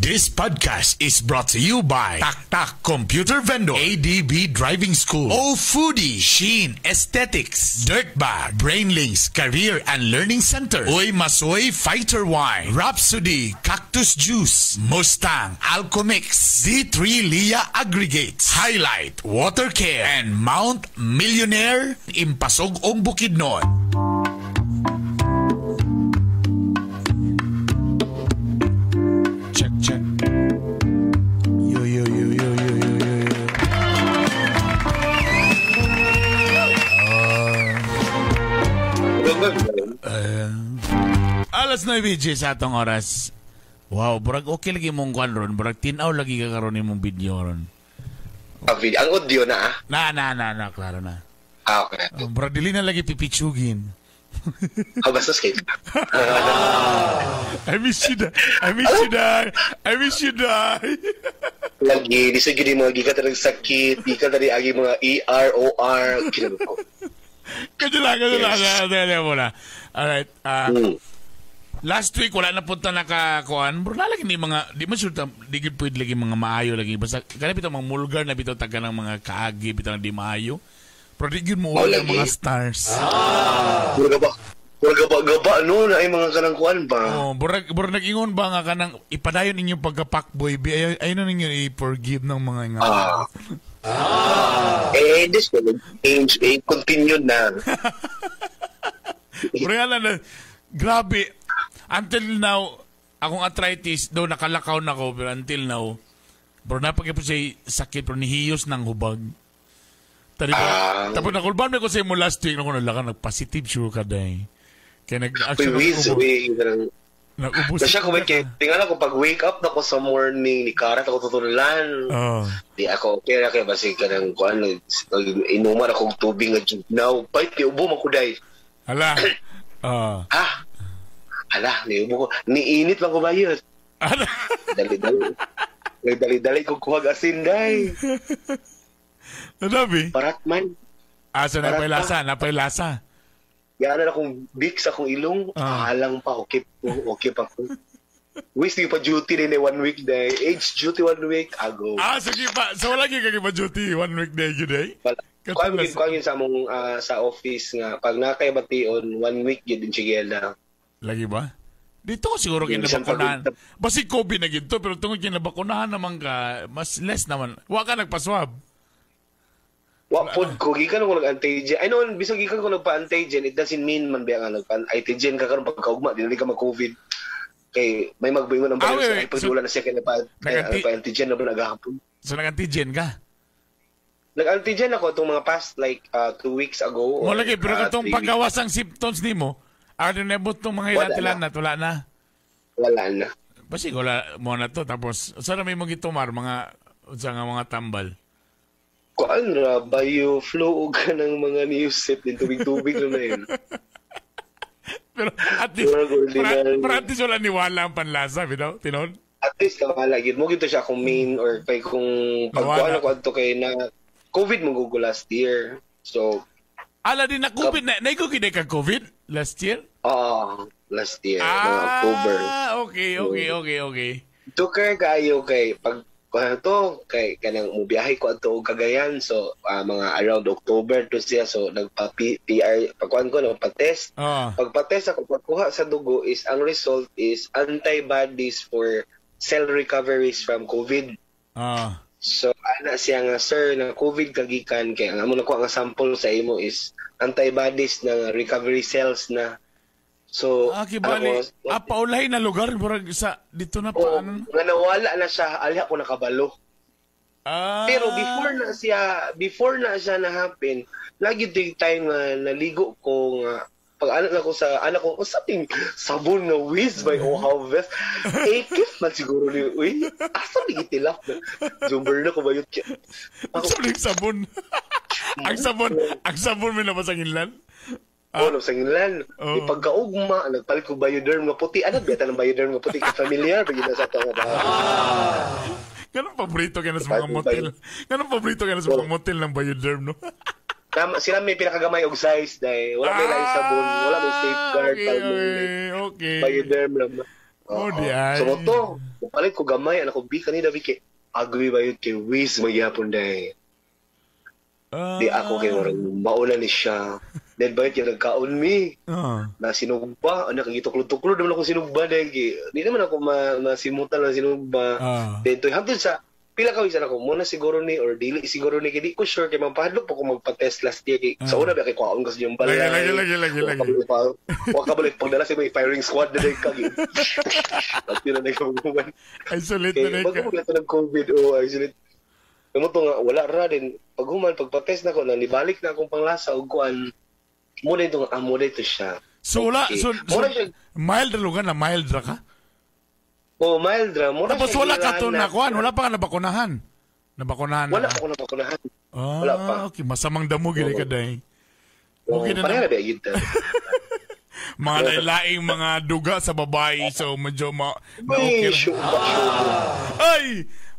This podcast is brought to you by Tak Tak Computer Vendor, ADB Driving School, O Foodie, Sheen Aesthetics, Dirtbag, Brainlinks Career and Learning Center, Uy Masoy Fighter Wine, Rhapsody Cactus Juice, Mustang Alchemix, D3 Lia Aggregates, Highlight Water Care, and Mount Millionaire Impasog Ong Bukidnon. Check, check. Yo, yo, yo, yo, yo, yo, yo, yo. Alas 9 sa atong oras. Wow, burag okay lagi mong kwan ron. Burag tinaw lagi ka karon imong video ron. Ang audio na ah? Na, na, na, na, klaro na. Ah, okay. Burag dili na lagi pipitsugin. Oh, basta skate. I miss you, da. I miss you, die. I miss you, die. Lagi, di sa gini mga gikan talagang sakit, gikan tali agi mga ER, OR, kinano ko. Kadyo lang, kadyo lang. Kadyo muna. Alright. Last week, wala na punta nakakuan. Bro, nalagi ni mga, di man sure, di gid pwede lagi mga maayo lagi. Basta, kanina bitaw mga mulgar na bitaw taga ng mga kaagi, bitaw di maayo. Pero di gid mo wala mga stars. Mura gaba, no? Na ay mga kanang kuan ba? Oh, burag nag-ingon ba nga kanang ipadayon ninyong pagka-fuckboy, ayun na ninyo i-forgive ng mga nga. Eh, this will change, eh, continue na. Pero na, grabe. Until now, akong arthritis, daw nakalakaw na ko, pero until now, bro, napagay po siya sakit, pero nihiyos ng hubag. Tapos nakulban mo ko sa imo last week, naku, nalaka, nag-positive sure ka day. Kaya nag-actually, nag-ubos. Na siya, kung may tingala ko, pag wake up na ko sa morning, ni karat ako tutulan. Di ako, okay na kaya basig ka ng, kuan, inuman akong tubig nga now, bait, niubo man ko day. Hala. Ha? Hala, niubo ko. Niinit lang ko ba yun? Hala. Dali-dali. Dali-dali kong kuhag asin, day. Nadabi? Parat man. Ah, so napailasa, napailasa. Yan na akong big sa akong ilong. Alang pa, okay po, okay pa ko. Wis, di pa duty din eh, 1 week day. Age duty 1 week, ago. Ah, sige pa. So wala gyud pa duty 1 week day yun eh? Kuha yun sa among sa office nga. Pag nakay bation, 1 week yun din siya na. Lagi ba? Dito ko siguro kinabakunahan. Basi COVID na ginto, pero tungkol kinabakunahan naman ka, mas less naman. Wa ka nagpa-swab. Wa pod ko gikan ko nag-antigen. I know bisag gikan ko nagpa-antigen, it doesn't mean man biya nga nagpa-antigen ka karon pagkaugma dili ka mag-COVID. Kay may magbuingon ang virus ay pag wala na siya kay nagpa-antigen na ba nagahapon. So nag-antigen ka? Nag-antigen ako itong mga past like 2 weeks ago. Mo lagi pero katong paggawas ang symptoms nimo, ano na tong mga ilan na wala na. Wala na. Basig wala mo na to tapos sa may mong gitumar mga unsa nga mga tambal. Kuan ra bioflow og kanang mga newset din tubig-tubig na yun. Pero at least pero at least wala niwala ang panlasa bitaw tinon. At least wala gid mo gito siya kung main or kay kung pagkuan ako adto kay na COVID mo gugo last year. So ala din na COVID na naigo gid ka COVID last year? Oo, last year mga October. Okay. Tuker kayo kay pag to kay kanang mubiyahe ko adto og Cagayan, so mga around October to siya, so nagpa PR pagkuan ko nagpa-test. Pagpa-test ako pagkuha sa dugo is ang result is antibodies for cell recoveries from COVID. So ana siya nga sir na COVID kagikan kay ang amo nakuha nga sample sa imo is antibodies na recovery cells na. So, kibali, paulahin na lugar, murag sa, dito na pa, ano? Nga nawala na siya, alha ko nakabalo. Pero before na siya na-happen, lagi din time nga naligo ko nga, pag anak ko sa, anak ko, something sabon na whiz by Ohavest. Eh, kif man siguro ni, uy, asa ni gitilap na. Zumber na ko ba yun? Ako, sabon. Ang sabon may labas ang inlan? Oh, sa inlan. Di pagkaugma, nagpalit ko Bioderm nga puti. Ano biyata ng Bioderm nga puti? Familiar, pag sa ato nga ba? Ganun paborito ka na sa mga motel. Ganun paborito ka na sa mga motel ng Bioderm, no? Sila may pinakagamay og size, dahil. Wala may laing sabon, wala may safeguard. Okay. Bioderm lang. Oh, di ay. So mo to, palit ko gamay anak ko bi kanina bi kay agwi ba yun kay wiz magyapon day. Di ako kay murag mauna ni siya. Then bayot yung nagkaon mi. Na sinugba, anak gituklod-tuklod naman ako sinugba dahil kay di naman ako masimutan na sinugba. Then to hangtod sa pila ka weeks ako muna siguro ni or dili siguro ni kay di ko sure kay mapahadlok pa ko magpa-test last year kay sa una ba kay kwaon kasi yung balay. Lagi, lagi, lagi, lagi, lagi. Wa ka balik pagdala sa may firing squad na dahil kagi. At yun na nagkaguman. Isolate na Kay ka. bago mo na ng COVID o isolate. Kamo to nga wala ra din pag human pagpa-test na ko na nibalik na akong panglasa og kuan mo na ito nga mo na ito siya. So wala, so Mura siya. Mild ra lugar na mild ra ka? Oh, mild ra. Mura Tapos siya wala ka to gilana. Na kuan, wala pa ka nabakunahan. Nabakunahan Wala na. pa ko nabakunahan. Ah, Wala pa. okay. Masamang damo gid ka day. Oh, Okay na pareha na. na ba yun ta? Mga laing mga duga sa babae, so medyo ma Uy, okay ra. shoot ba, shoot. Ay!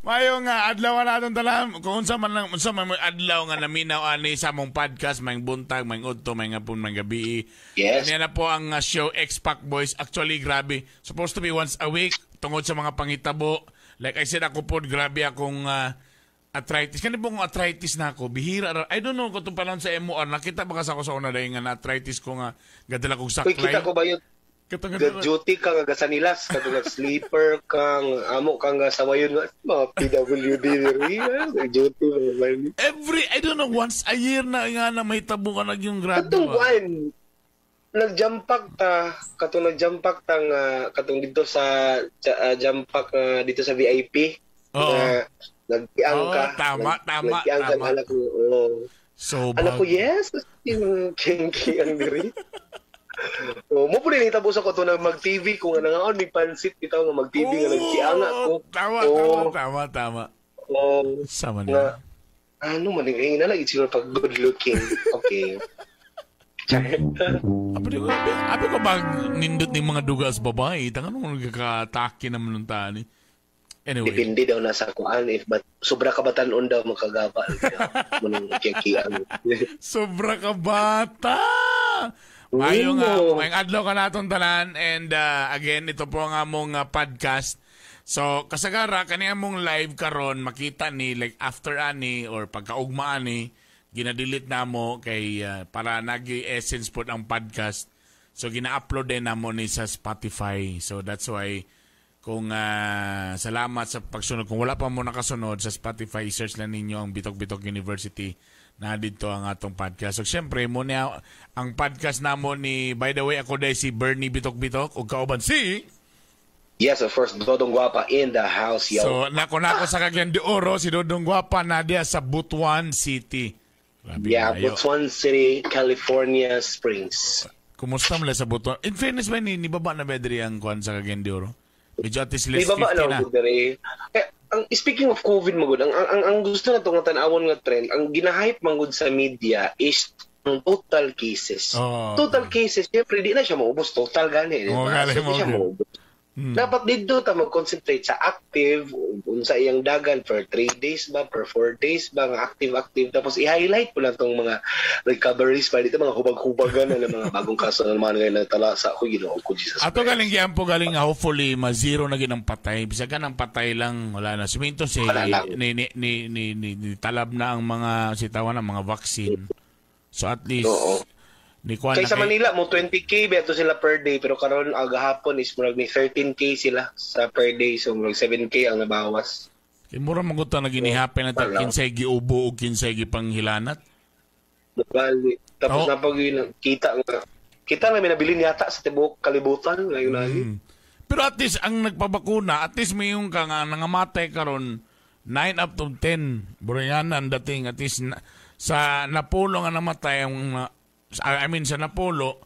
Mayo nga adlaw na atong talam kung unsa man lang unsa man mo adlaw nga naminaw ani sa among podcast, may buntag, may udto, may hapon, may gabi. Niya na po ang show X-Pac Boys. Actually, grabe. Supposed to be once a week tungod sa mga pangitabo. Like I said, ako po, grabe akong arthritis. Kani pong arthritis na ako. Bihira. I don't know kung itong panahon sa MOR. Nakita ba ka sa ako sa una dahil nga na arthritis ko nga gadala kong Uy, saklay. kita ko ba yun? Katong Ga duty ka nga gasanilas, katong nga sleeper kang amo kang nga sawayon nga mga PWD diri, duty mga man. Every, I don't know, once a year na nga na may tabo ka nag yung grabe Katong ba? kuan nagjampak ta, katong nagjampak ta nga katong dito sa jampak nga dito sa VIP nga nagtiang Oo, ka. tama, tama, nagtiang ka tama. anak ko. Oo. So, Anak ko, yes, yung kinky ang diri. Oh, mo po din hitabo sa ko to na mag-TV kung nga nangaon may pansit bitaw nga mag-TV nga nagtianga ko. Tama, Oo. tama, tama, tama. Oh, Sama nga na. ano man eh na lang siguro pag good looking. Okay. Abi ko ba nindot ni mga duga sa babae? Tanga nung nagkakatake naman nung tani. Anyway. Depende daw na sa kuan if but sobra ka batan-on daw makagaba. Munang kikiang. Sobra ka bata! Mayo nga, Oo. mayong adlaw ka natong tanan and again, ito po ang among podcast. So, kasagara, kani among live karon makita ni like after ani or pagkaugma ani, gina-delete na mo kay para nagi essence po ang podcast. So, gina-upload din namo ni sa Spotify. So, that's why kung salamat sa pagsunod. Kung wala pa mo nakasunod sa Spotify, search lang ninyo ang Bitok Bitok University na dito ang atong podcast. So, syempre, mo niya, ang podcast namo ni, by the way, ako dahil si Bernie Bitok Bitok ug kauban si Yes, of course, Dodong Guapa in the house, yo. So, nako sa Cagayan de Oro, si Dodong Guapa na diya sa Butuan City. Grabe Yeah, kayo. Butuan City, California Springs. Kumusta mo lang sa Butuan? In fairness ba, ni baba na ba diri ang kuan sa Cagayan de Oro? Medyo at least less Di ba ba 50 na. na diri? Eh, ang speaking of COVID magud, ang gusto na tong tan-awon nga trend, ang gina-hype manggod sa media is ang total cases. Total cases, syempre di na siya maubos total gani, di Oo, ba? gani, So, di siya mo. maubos. Dapat dito ta mag-concentrate sa active unsa iyang dagan per 3 days ba, per 4 days ba nga active active, tapos i-highlight mo lang tong mga recoveries pa dito, mga hubag-hubagan na ng mga bagong kaso na naman ngayon natala sa ako Ginoo ko Jesus Ato Christ. galing giampo galing nga hopefully ma-zero na gid ang patay. Bisag ka ng patay lang wala na. Suminto si Wala lang. ni talab na ang mga sitawan ng mga vaccine. So at least ni kuan Kay na sa Manila mo 20K beto sila per day, pero karon agahapon is murag ni 13K sila sa per day, so murag 7K ang nabawas. Kay mura man gud ta na ginihapin na ta Wala. kinsay giubo ug kinsay gipanghilanat. Bali. Tapos napag yun, kita nga may nabilin yata sa tibuok kalibutan ngayon lagi. Pero at least ang nagpabakuna, at least may yung ka nga nangamatay karon 9 up to 10. Burayanan dating at least na, sa napulo nga namatay ang I mean sa napulo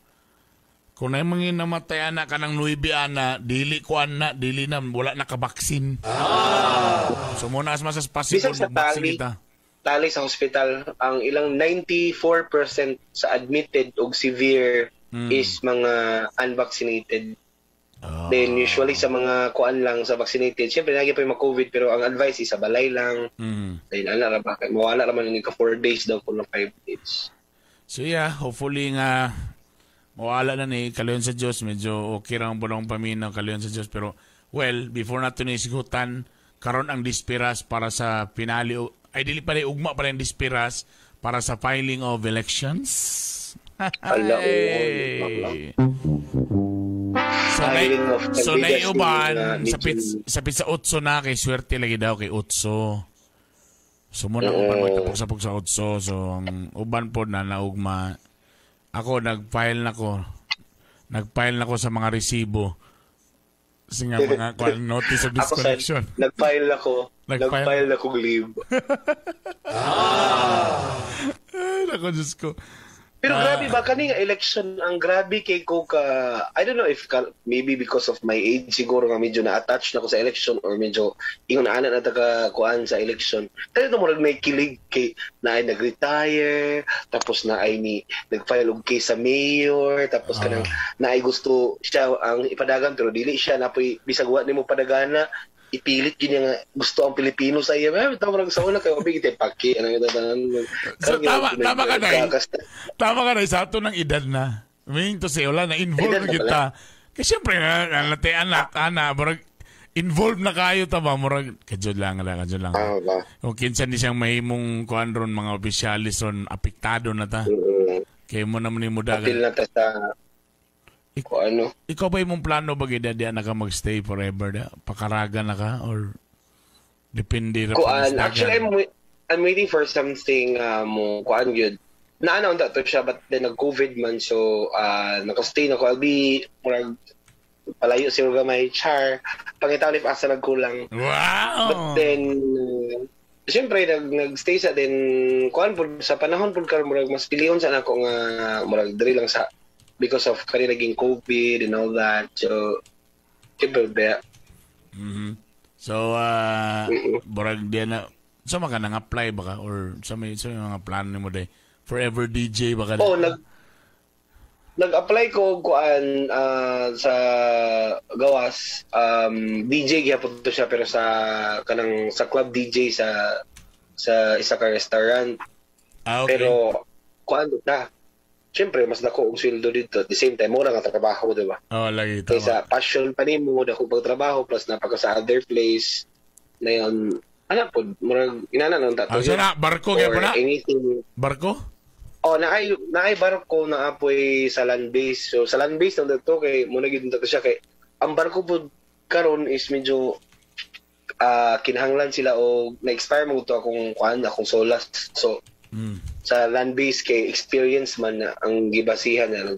kung na mga namatay ana kanang 9 ana dili ko ana dili na wala nakabaksin. So muna as much as possible Bisag sa magbaksin tali, kita. Tali sa hospital ang ilang 94% sa admitted og severe is mga unvaccinated. Then usually sa mga kuan lang sa vaccinated, syempre lagi pa yung ma-COVID pero ang advice is sa balay lang. Dahil ana ra ba kay mawala ra man ka 4 days daw kung 5 days. So yeah, hopefully nga Mawala na ni kaliyon sa Dios, medyo okay ra ang bunong paminaw, kaliyon sa Dios, pero well, before nato ni sigutan karon ang dispiras para sa finale, ay dili pa ugma pa rin dispiras para sa filing of elections. Ala, oo. So, so naiuban sa pizza 8 na kay swerte lagi daw kay 8. So muna uban magtapok-sapok sa 8. So ang uban po na naugma. Ako nag-file na ko. Nag-file na ko sa mga resibo. Kasi nga mga notice of disconnection. Ako, nag-file ako. Nag-file na kong leave. Ay, naku, Diyos ko. Pero grabe ba, kaning election, ang grabe kay ko ka, I don't know if maybe because of my age siguro nga medyo na-attach na ko sa election or medyo ingon na ana na ta kuan sa election. Kaya ito murag may kilig kay na ay nag-retire, tapos na ay ni nag-file og case sa mayor, tapos kanang na ay gusto siya ang ipadagan pero dili siya napoy bisag wa nimo padagana, ipilit yun nga gusto ang Pilipino sa iya. Eh, tama lang sa una kayo, mabigit eh, paki. Ano, so, tama ka na. Tama ka na, sa ato ng edad na. Meaning to say, wala na, involved na kita. Kasi siyempre, nalate anak, ana, murag, involved na kayo, tama, murag, kadyo lang. Kung kinsan di siyang mahimong kuan ron, mga opisyalis ron, apektado na ta. Kaya mo naman yung mudagan. Apil na ta sa ano. Ikaw ba yung plano ba gida diyan na ka magstay forever da? Pakaraga na ka or depende ra kuan? Actually, I'm waiting for something mo kuan gyud. Naana unta to siya but then nag-COVID man so naka-stay na ko. I'll be murag palayo siguro gamay char. Pangitaon if asa nagkulang. Wow. But then siyempre nag-stay sa then kuan pud sa panahon pud karon murag mas pilion sa nako nga murag diri lang sa because of kani naging COVID and all that. So, siyempre, ba? Mm-hmm. So, borag di na, so maka nang-apply ba ka? Or sa may mga plano mo day? Forever DJ ba ka? Oh, nag-apply ko kuan sa gawas. DJ gyapon to siya pero sa kanang sa club DJ sa isa ka restaurant. Ah, okay. Pero kuan na. Siyempre, mas dako ang sweldo dito. At the same time, mura nga trabaho, di ba? Oo, oh, lagi. Tama. Kaysa passion pa nimo, dako pagtrabaho, plus napaka sa other place, na yun, ano po, murag, inana nang tato. Ah, so na, barko kaya po na? Anything. Barko? Oh, naay barko na apoy sa land base. So, sa land base nang dito, kay, muna yun dito siya, kay, ang barko po karon is medyo, kinahanglan sila o na-expire mo ito akong, kuan, akong solas. So, sa land base kay experience man na ang gibasihan na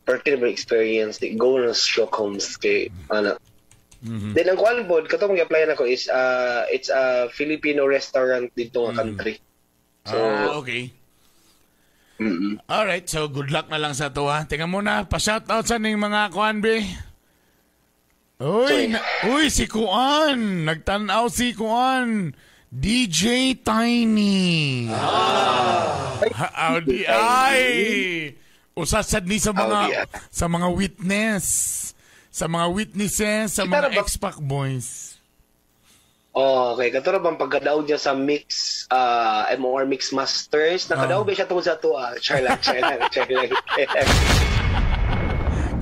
particular experience di go na stroke homes kay ano. Mm-hmm. Then ang kuan pod katong gi-applyan ako is it's a Filipino restaurant dito nga country. So okay. Mm-hmm. All right, so good luck na lang sa to ha. Tingnan muna, pa-shout out sa ning mga kuan be. Uy, uy si Kuan, nagtan-aw si Kuan. DJ Tiny. Audi ay. Usasad ni sa mga sa mga witness, sa mga witnesses, sa mga ex-pack boys. Oh, okay. Katuro bang pagkadaog niya sa mix MOR Mix Masters, nakadaog ba siya tungkol sa to? Char lang.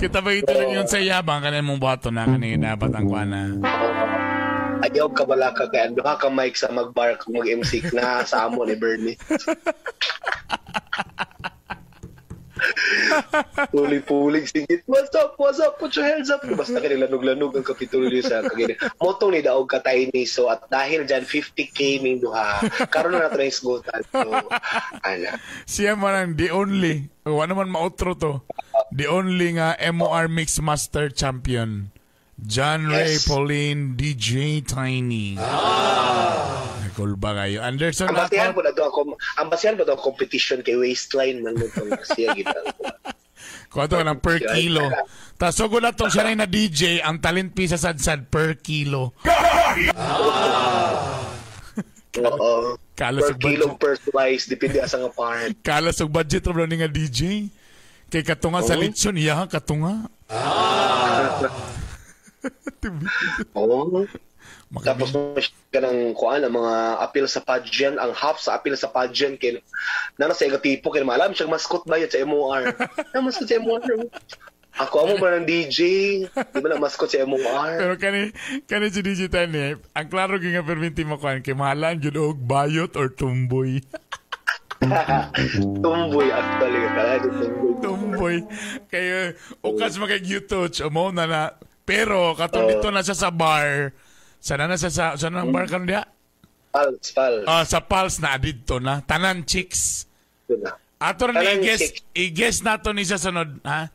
Kita ba ito lang yun sa yabang kanin mong bato na kanin dapat ang kuan na. Ayaw ka bala ka kay duha ka mic sa mag-bar kung mag-MC na sa amo ni Bernie. Puli-pulig singit. What's up? Put your hands up. Basta kanilanog-lanog ang kapitulyo sa kagini. Motong ni daog ka Tiny. So at dahil dyan 50K ning duha. Karon na nato na isgutan. So ana. Siya man ang the only. Wa naman mautro to. The only nga MOR Mix Master Champion. John Ray, yes. Pauline, DJ Tiny. Nakulba kayo. Anderson, ang basihan po na to ang competition kay waistline man mo itong siya gita. Kuha to ng per kilo. Tapos so na itong siya na DJ, ang talent piece sa sad per kilo. Oo. Per kilo, per slice, depende asa nga part. Kalas og budget ro ni nga DJ. Kay katunga sa lechon, iya katunga. Oo. Tapos kanang kuan ang mga apil sa pageant, ang half sa apil sa pageant kay nana sa tipo kay maalam siya mascot ba sa MOR. Na mascot sa MOR. Ako amo ba ng DJ? Di ba na mascot sa MOR? Pero kani kani si DJ Tiny, ang klaro gyud nga perminti mo kuan kay mahalan gyud og bayot or tumboy. Tumboy actually kaya tumboy. Tumboy. Kay ukas makay touch mo na na pero katong dito na siya sa bar. Sana na siya sa sana ang bar karon diha? Pulse, Pulse. Ah, sa Pulse na didto na tanan chicks. Ato na i-guess, i-guess nato ni sa sunod, ha?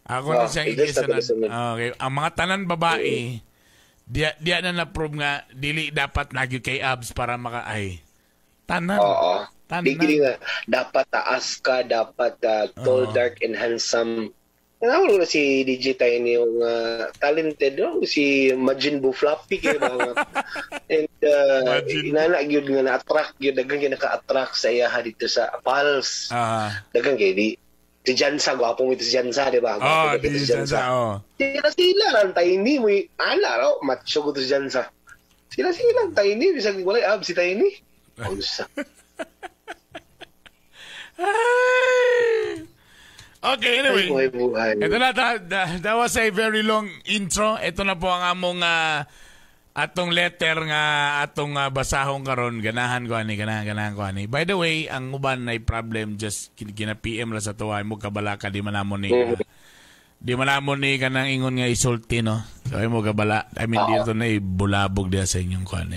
Ako na siyang i-guess sunod. Okay, ang mga tanan babae diya diya na na-prove nga dili dapat nagyud kay abs para maka ay tanan. Oo. Tanan. Dili nga dapat taas ka, dapat tall, dark and handsome. Ano na si DJ Tiny yung talented, no? Si Majin Buu Floppy kay ba? And inana gyud nga na-attract gyud, daghan gyud naka-attract sa iya dito sa Pulse. Daghan kay di si Jansa, gwapo mo ito si Jansa, di ba? Oh, di si Jansa, oh. Sila sila lang Tiny mo, ala ro, macho ko to si Jansa. Sila sila lang Tiny, bisag walay ab si Tiny. Unsa. Okay, anyway. Ay, buhay, buhay. Ito na, that was a very long intro. Ito na po ang among atong letter nga atong basahon karon. Ganahan ko ani, ganahan ko ani. By the way, ang uban ay problem just gina-PM ra sa tuwa mo kabalaka di man namo ni di man namo ni kanang ingon nga isulti, no. So ay mo kabala. I mean dito na ibulabog diha sa inyong kuan.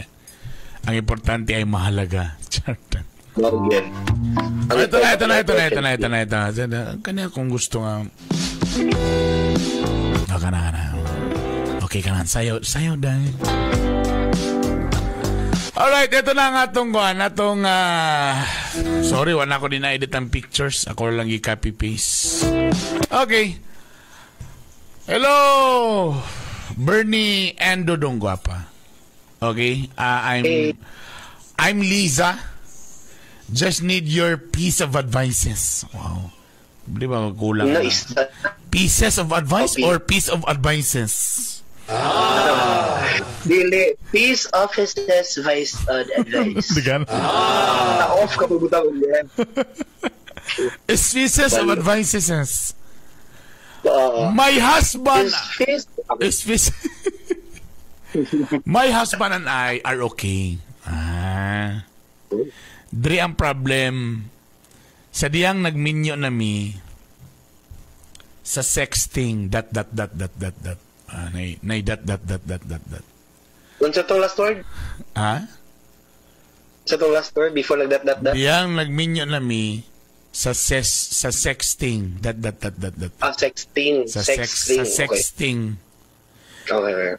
Ang importante ay mahalaga. Charot. Okay. Ito na, ito na, ito na, ito na, ito na, ito na. Kanya kung gusto nga. Okay na, na. Okay ka na. Sayo, sayo dahil. Alright, ito na ang atong kuan, atong sorry, wala ko din na-edit ang pictures. Ako lang i-copy paste. Okay. Hello, Bernie and Dodong Guapa. Okay, I'm Liza. Just need your piece of advices. Wow. Di ba kulang? No, pieces of advice or piece of advices? Ah. Dili, piece of offices vice on advice. Na-off ka pagutang ulit. It's pieces of advices. My husband is piece. My husband and I are okay. Ah. Dri ang problem sa diyang nagminyo na mi sa sexting dot dot dot dot dot dot. Nay nay dot dot dot dot dot dot. Unsa tong last word? Ha? Sa tong last word before nag dot dot dot. Diyang nagminyo na mi sa sa sexting dot dot dot dot dot. Ah, sexting. Sa sexting. Sa sexting. Okay. Okay.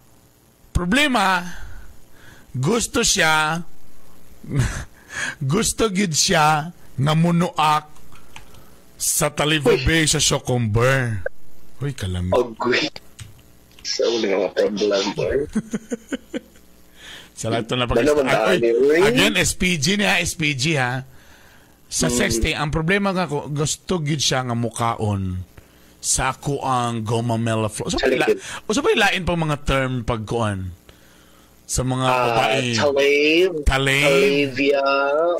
Problema, gusto siya gusto gid siya nga munuak sa Talivo Bay sa Shocomber. Uy, kalami. Agoy. So, wala nga problem, boy. Sa lahat na pag- Again, SPG niya, SPG ha. Sa sexting, ang problema nga ko, gusto gid siya nga mukaon sa ako ang gomamela flow. So, pa ilain pang mga term pagkuan? Sa mga babae. Talave. Talave.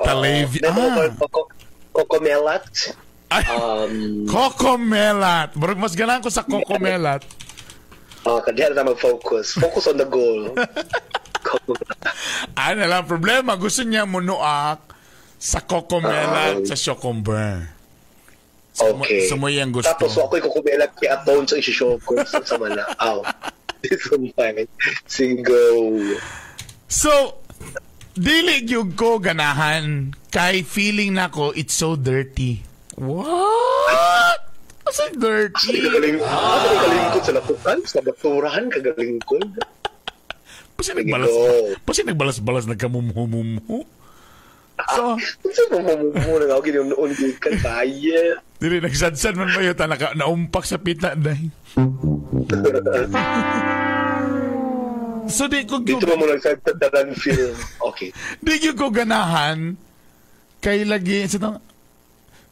Talavia. Talave. Cocomelat. Cocomelat. Murag mas ganahan ko sa cocomelat. Kaya na mag-focus. Focus on the goal. Ano lang problema. Gusto niya munuak sa cocomelat sa Shocomber. Okay. Sumoy ang gusto. Tapos ako'y cocomelat kay Aton sa isi-shoko. Sa mana. Aw. Single. So, dili gyud ko ganahan kay feeling nako it's so dirty. What? What's so dirty? Asa kagalingkod sa lapukan? Sa baturahan kagalingkod? Pasi nagbalas. Pasi nagbalas-balas nagkamumhumumhu. So, unsa mo mumumhu na ako ginuon gikan tayo. Dili nagsadsad man ba yun naka naumpak sa pita dai. So di ko dito mo nagsadsad na film. Okay. Di gyud ko ganahan kay lagi sa tong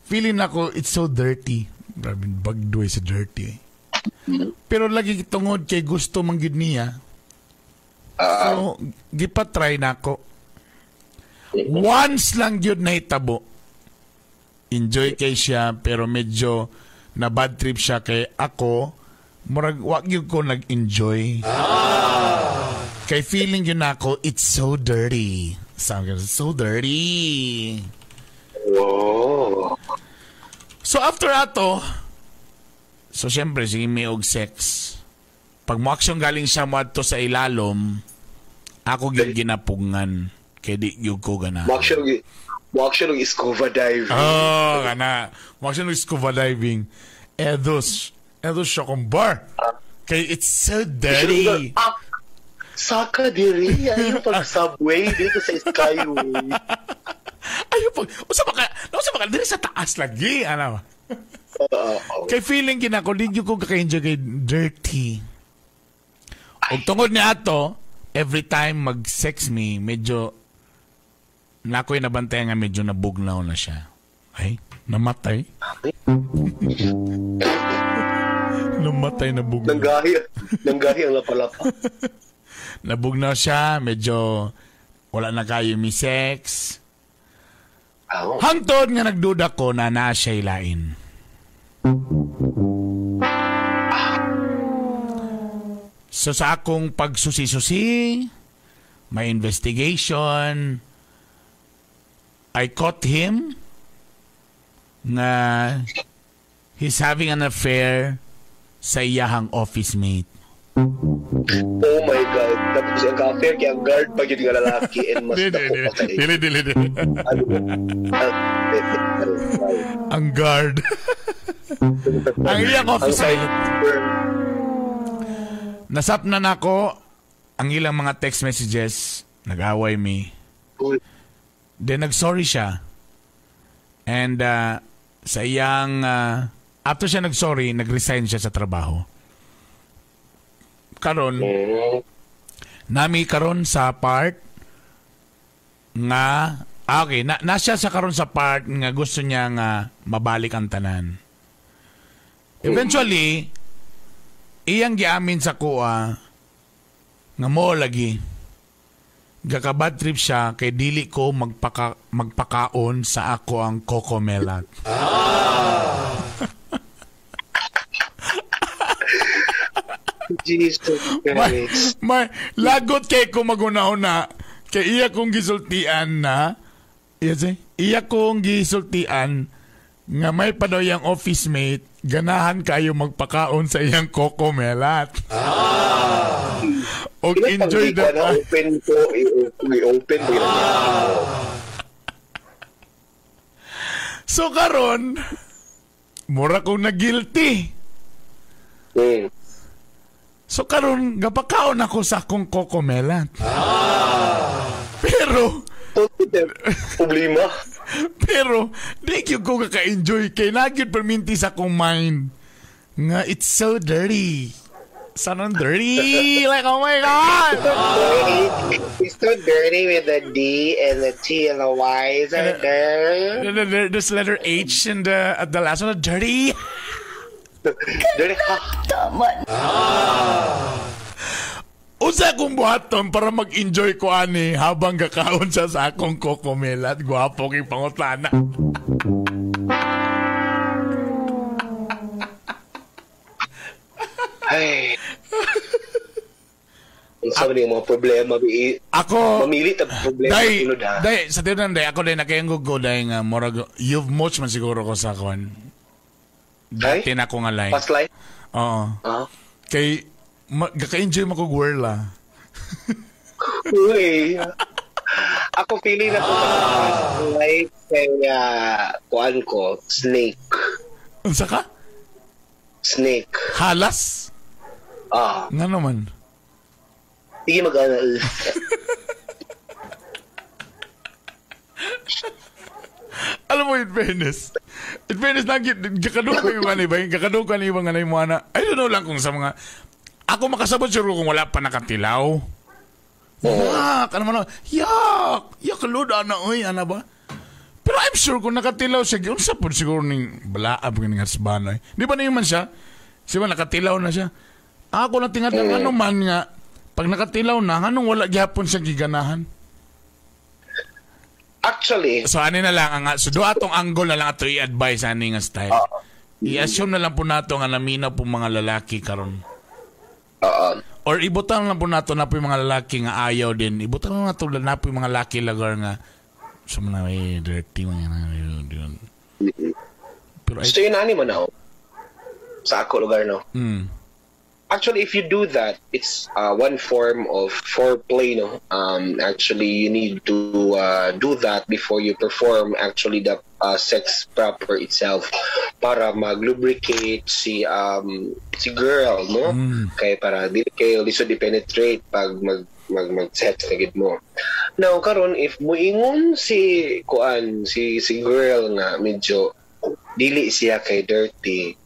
feeling nako it's so dirty. Grabe bagdoy sa dirty. Pero lagi tungod kay gusto man gyud niya. So, gipatry na ako. Once lang gyud nahitabo. Enjoy kay siya, pero medyo na bad trip siya kay ako. Murag wa gyud ko nag-enjoy. Kay feeling yun ako, it's so dirty. Sabi ko, so dirty. Oh. So after ato, so syempre, sige may og sex. Pag mo action galing siya mo adto sa ilalom, ako gyud ginapugngan. Kay di gyud ko gana. Mo action og scuba diving. Oh, kana. Mo action og scuba diving. Edos siya kong bar. Kay it's so dirty. Ah, saka diri ayo pag subway dito sa Skyway. Ayo pag usa ba ka diri sa taas lagi ano. Oo. Kay feeling gina ko di gyud ko kaka-enjoy kay dirty. Og tungod ni ato, every time mag-sex me, medyo nakoy nabantay nga medyo nabugnaw na siya. Ay, namatay. Namatay na bugnaw. Nanggahi ang lapalapa. Nabugnaw siya, medyo wala na kayo mi sex. Oh. Hangtod nga nagduda ko na naa siya lain. So sa akong pagsusi-susi, my investigation, I caught him nga he's having an affair sa iyahang office mate. Oh my God. Tapos ang ka-affair kay ang guard pa yun nga lalaki and mas dako pa kay. Dili, dili, dili. Ano? Ang guard. Ang iyang office mate. Nasapnan ako ang ilang mga text messages. Nag-away mi. Then nag-sorry siya. And sa iyang after siya nag-sorry, nag-resign siya sa trabaho. Karon, nami karon sa part nga okay, na siya sa karon sa part nga gusto niya nga mabalik ang tanan. Eventually, iyang giamin sa kuha nga mo lagi gaka-bad trip siya kay dili ko magpakaon sa ako ang Cocomelon. Jesus Christ. May lagot kay ko maguna-una kay iya kong gisultian na iya kong gisultian nga may pa daw iyang office mate ganahan kayo magpakaon sa iyang Cocomelon. Og enjoy the na open ko, i-open ko yun. So karon mura kong na-guilty. So karon gapakaon ako sa akong Cocomelon. Pero problema. Pero di gyud ko kaka-enjoy kay nagyud perminti sa akong mind nga it's so dirty. Sana dirty. Like, oh my God. It's so dirty with the D and the T and the Y. Is that dirty? There's letter H and at the last one, dirty. Dirty. Tama. Usa akong buhaton para mag-enjoy ko ani habang gakaon siya sa akong Cocomelon. Gwapo kay pangutana. Ay. Unsa man yung mga problema ako mamili ta problema day, sunod ha. Day sa tiyan day ako day nakayanggog ko day nga murag you've much man siguro ko sa kon. Dati na ko nga life. Past life? Oo. Kay gaka-enjoy mo kog world ah. Uy. Ako feeling na ko past life kay kuan ko snake. Unsa ka? Snake. Halas? Ah. Nga naman. Sige mag-ano. Alam mo, in fairness, gakadong ko yung ano ba? Gakadong ko yung ano yung mga I don't know lang kung sa mga, ako makasabot siguro kung wala pa nakatilaw. Yak! Ano man, yak! Yak, lord, ana, oy, ana ba? Pero I'm sure kung nakatilaw siya, unsa po siguro ning balaab ng husband, ay. Di ba na man siya? Siya ba, nakatilaw na siya? Ako lang tingad ng ano man nga, Pag nakatilaw na, nganong wala gyapon siya giganahan? Actually, So ani na lang ang so do atong angle na lang ato i-advise ani nga style. I-assume na lang po nato nga naminaw po mga lalaki karon. Or ibutang lang po nato na po yung mga lalaki nga ayaw din. Ibutang lang nato na po yung mga lalaki lagar nga sa mga eh, dirty mga yun. Pero ay, So yun ani mo na sa ako lugar, no? Actually, if you do that, it's one form of foreplay, no? Actually, you need to do that before you perform actually the sex proper itself para mag-lubricate si girl, no? Kay para dili kayo lisod i-penetrate pag mag mag mag-sex na gid mo. Now karon, if muingon si kuan si girl nga medyo dili siya kay dirty,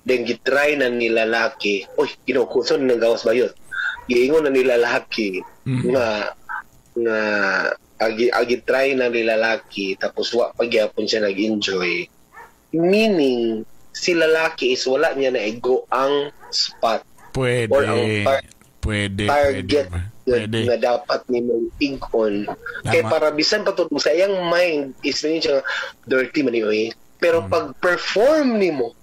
then gitry na nila laki, uy, ginoo ko nang gawas bayot. Giingon na nila laki nga nga agi try na nila laki, tapos wa pa gyapon siya nag-enjoy. Meaning si lalaki is wala niya na ego ang spot. Pwede. Or ang pwede, target pwede. Nga dapat nimo igon. Kay para bisan pa to sa iyang mind is na siya dirty man ni. Pero pag perform nimo,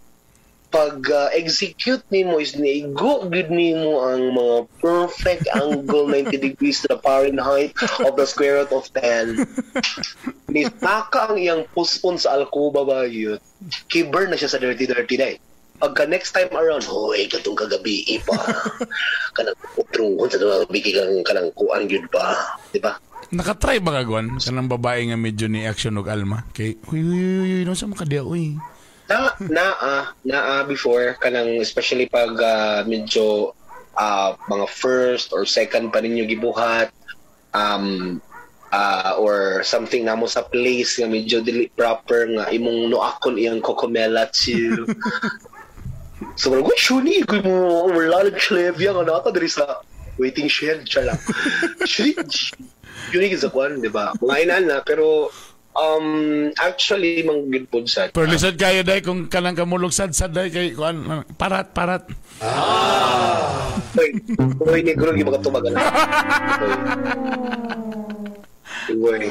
pag execute nimo is niigo gud nimo ang mga perfect angle 90 degrees to the Fahrenheit of the square root of 10. Nitaka ang iyang puspon sa alcoba ba yun. Kiburn na siya sa dirty dirty day. Pagka next time around, hoy, katong kagabi ipa. Kanang utrungon sa mga bigi kang kanang kuan gyud ba, di ba? Nakatry ba ka, Gwan? Kanang babae nga medyo ni action og alma. Kay huy huy huy, huy no sa makadiya uy. Na before kanang especially pag medyo mga first or second pa ninyo gibuhat or something namo sa place nga medyo dili proper nga imong noakon iyang kokomela to. So parang, uy, shuni, ko mo wala nag-chlevia nga nata diri sa waiting shed, siya lang. Shuni, shuni sa kwan, di ba? Mga inaan na, pero actually, manggid po sa. Pero lisod kayo dahil kung kanang kamulog sad-sad dahil kay kuan parat parat. Uy, uy, negro yung mga tumagal. Uy.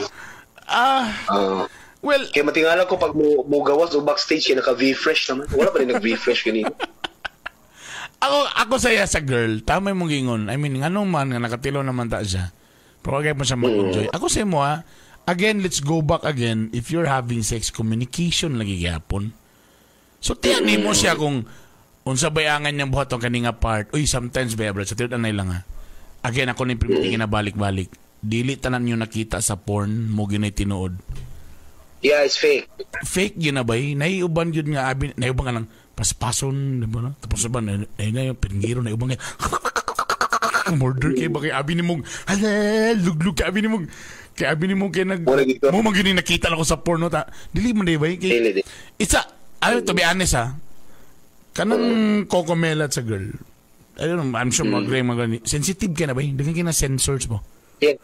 Well, kaya matingala ko pag mo gawas o backstage kaya naka V-fresh naman. Wala pa rin nag-V-fresh kanina. Ako saya sa girl, tama yung mong gingon. I mean, nganong man nga nakatilaw naman ta siya. Pero kaya mo siya mag-enjoy. Ako sa mo ha, again, let's go back again. If you're having sex, communication lagi gyapon. So, tiyan mo siya kung unsa bayangan niyang buhaton kaninga part. Uy, sometimes ba, bro, sa tiyan anay lang ha. Again, ako ni primiti na balik-balik. Dili tanan niyo nakita sa porn mo ginay tinuod. Yeah, it's fake. Fake yun na ba? Naiuban yun nga, abi, naiuban ka lang, paspason, di ba na? Tapos ba, na yung pinggiro, naiuban nga, murder kayo ba kay abi ni mong, hala, luglug kay abi ni mong, kay abi ni mong, kay nag, mo man yun nakita lang ko sa porno, ta, dili man di ba? Kay, it's a, to be honest ha, kanang kokomelat sa girl, I don't know, I'm sure mag-agree, sensitive ka na ba? Hindi ka na sensors mo. Yeah.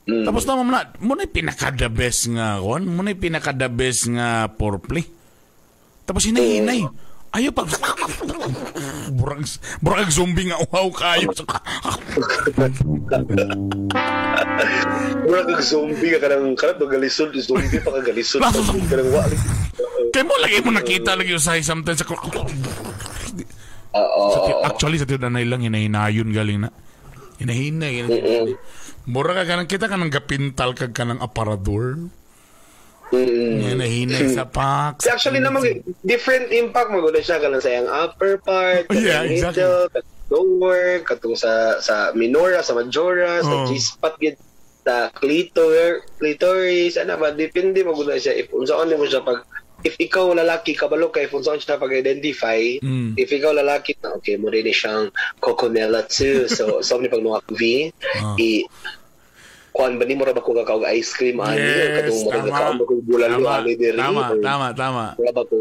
Tapos na mo na pinaka the best nga kon, mo na pinaka the best nga foreplay. Tapos hinay-hinay. Ayaw pag burang zombie nga uhaw kayo. Burang zombie ka kanang kanang galisod, zombie pa ka galisod. Kanang wa. Kay mo lagi mo nakita lagi usahay sometimes sa actually sa tiyan lang hinahinayon galing na. Hinahinay. Mura ka kanang kita kanang gapintal kag kanang aparador. Hinahinay sa packs. Actually naman different impact magud siya kanang sa iyang upper part, yeah, exactly. Middle, lower, katong sa minora, sa majora, sa G-spot gid, sa clitoris, ana ba, depende magud siya if unsaon nimo siya pag if ikaw lalaki kabalo kay if unsaon siya pag-identify, if ikaw lalaki okay mo rin siyang coconella too. So so ni pag nuwak V i kuan ba ni mo ra ba ko kakaog ice cream ani yes, katong mo kakaon ba ko bulalo ani diri. Tama. Mura ba ko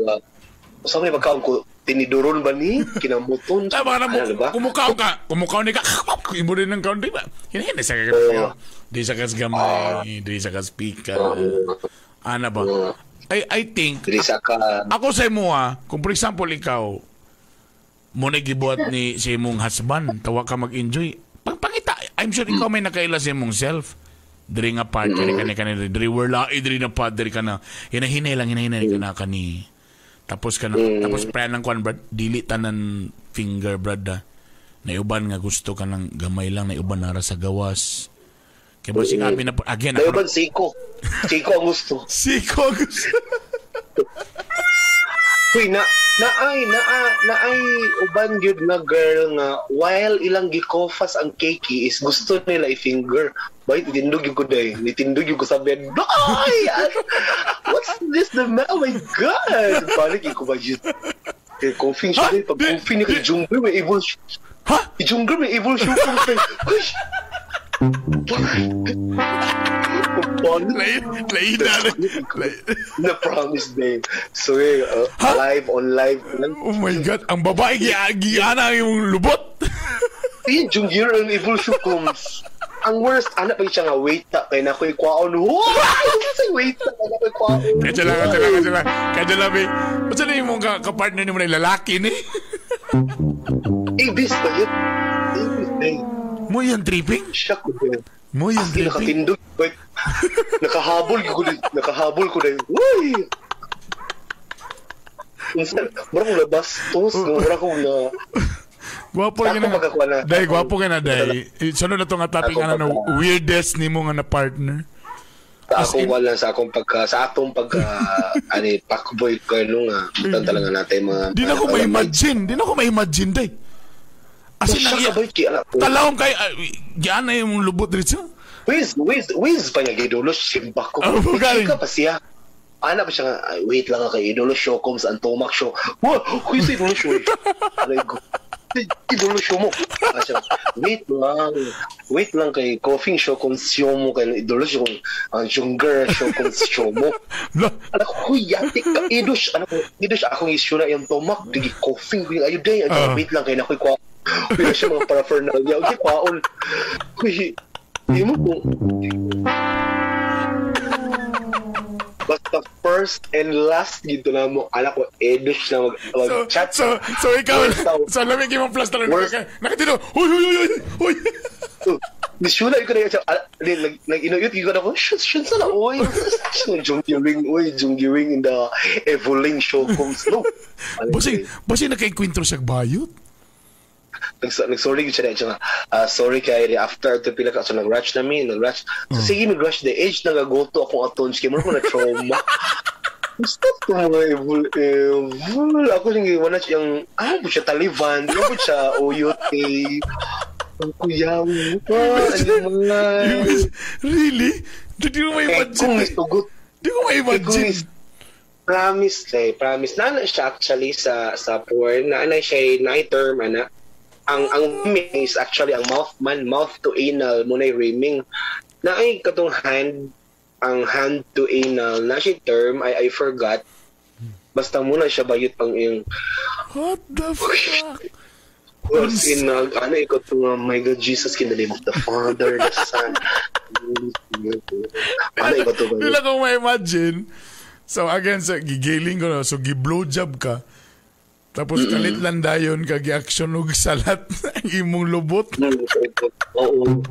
usa may pagkaon ko tiniduron ba ni kinamuton. Tama na mo kumukaw ka, kumukaw ni ka imo rin ng kaon di ba? Hinay sa ka. Di sa kas gamay, di sa kas pika. Ana ba? I think ako sa imo ha, kung for example ikaw mo na gibuhat ni si imong husband, tawa ka mag-enjoy. Pagpangita, I'm sure ikaw may nakaila sa imong self. Diri nga part, kani kani kani diri wala diri na pa diri ka na. Hinahinay lang, hinahinay ka na kani. Tapos ka na, tapos prayan ng kwan, brad, dili tanan finger, brad, ah. Naiuban nga gusto ka ng gamay lang, naiuban nara sa gawas. Kaya ba sinabi na, again, ako, Naiuban siko. Siko ang gusto. Siko ang gusto. Uy, na naay naa naay uban gyud nga girl nga while ilang gikofas ang keki is gusto nila i-finger. Bayt tindog gyud ko day. Nitindog gyud ko sa bed. Ay! What's this? The man? Oh my God! Balik ko ba yun? Kay coffee siya day. Pag coffee ni kay Jungger may evil. Ha? Jungger may evil show ko. Uy! Na promise day. So live on live. Oh my God, ang babae giana ang imong lubot. Eh, Jungger ang evil show comes. Ang worst, anak pa siya nga wait ta kay na ko'y kwaon. Say wait ta kay na ko'y kwaon. Kaya lang. Kaya lang, eh. Basta na yung mong kapartner ni mo na lalaki ni? Ibis ba yun? Ibis ba yun? Mo yung tripping? Siya ko din. Mo yung tripping? Nakatindog. Wait. Nakahabol ko na yun. Uy! Mura kong nabastos. Mura kong na... Gwapo ka na. Day, gwapo ka na, day. Sunod na itong topic nga na weirdest ni mo nga na partner. Sa akong wala, sa akong pagka, sa atong pagka, ani, pakboy ka nung nga. Butan talaga natin mga... Di na ko ma-imagine. Di na ko ma-imagine, day. As in, talawang kay, giana yung lubot dito. Wiz pa niya, gidulo, simba ko. Chika pa siya. Ana pa siya nga, wait lang kay idolo show comes ang tomak show. Wow, kuya sa idolo show. Aray ko. Idolo show mo. Wait lang kay coffee show comes show mo kay idolo show ang junger show comes show mo. Anak ko, yatik ka idos. Anak ko, idos akong issue na yung tomak digi coffee ko ayo day. Wait lang kay nakoy kwa. Pero siya mga paraphernalia. Okay, kwaon. Kuy, imo ko. Basta first and last dito na mo, anak ko, edos na mag-chat. So ikaw, so lamig yung plus talaga. Nakatino, huy, huy, huy, huy. Nisula, ikaw na yun, nag-inuyot, ikaw na ko, shun sana, uy. Junggiwing in the Evoling show comes, no. Basing nakainkwentro siya bayot? Nag-sorry siya na sorry kay after ito pila ka so nag-rush na mi nag-rush so sige nag-rush the age nagagoto akong aton kay mo na trauma. Stop to mga evil ako siyang wala siyang po siya Taliban ano po siya OUT ang kuyaw really di ko ma-imagine. Di ko ma-imagine. Promise na siya actually sa porn na ana siya na term ana. Ang rimming is actually ang mouth man, mouth to anal mo na rimming. Na ay katong hand, ang hand to anal na siya term I forgot. Basta muna siya bayot pang iyong what the fuck? Was in ano ikaw to my God Jesus in the name of the Father, the Son. Ano ikaw to ba? Hindi lang ko ma-imagine. So again, sa gigiling ko na, so gi-blowjob ka. Tapos kalit lang dayon kag i-action og salat ang imong lubot. Oo.